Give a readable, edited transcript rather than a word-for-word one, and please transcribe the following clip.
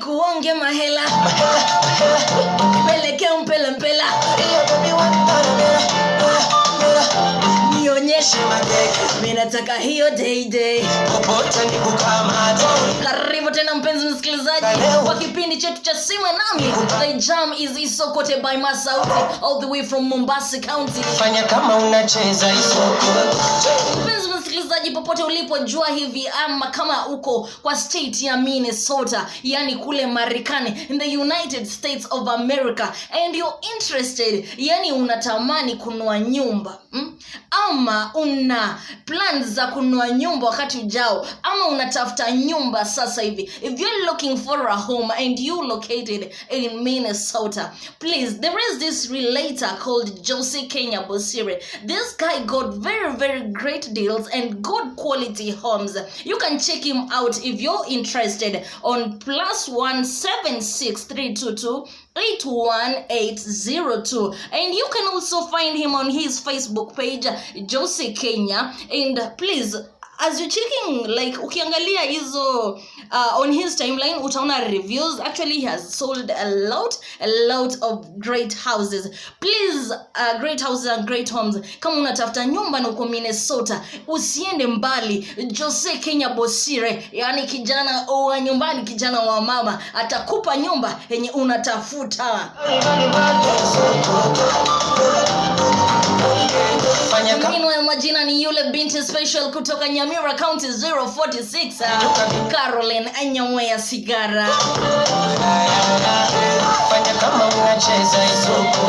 Nikuonge mahela, peleke mpela mpela, nionyeshe, mimi nataka hiyo day day. Popote nikukamate. Karibu tena mpenzi msikilizaji kwa kipindi chetu cha Sema Nami. The Jam is Isokote by Masauti all the way from Mombasa County. Fanya kama unacheza isoko. Mpenzi msikilizaji, popote ulipojua hivi ama kama uko kwa state ya Minnesota, yani kule Marekani, in the United States of America, and you're interested, yani unatamani kununua nyumba, Ama una plans za kununua nyumba wakati ujao, ama unatafuta nyumba sasa hivi, if you're looking for a home and you located in Minnesota, please, there is this realtor called Jose Kenya Bosire. This guy got very very great deals and good quality homes. You can check him out if you're interested on +1 763 228 1802, and you can also find him on his Facebook page, Jose Kenya. And please, as you're checking, like ukiangalia hizo on his timeline, utaona reviews. Actually, he has sold a lot of great houses. Please, great houses and great homes. Kama unatafuta nyumba na uko Minnesota, usiende mbali. Jose Kenya Bosire, yani kijana wa nyumbani, kijana wa mama, atakupa nyumba yenye unatafuta. Fanya kama Meanwhile, majina ni yule binti special kutoka Nyamira County 046, Caroline Anyamwea Sigara. Fanya kama unacheza isoko.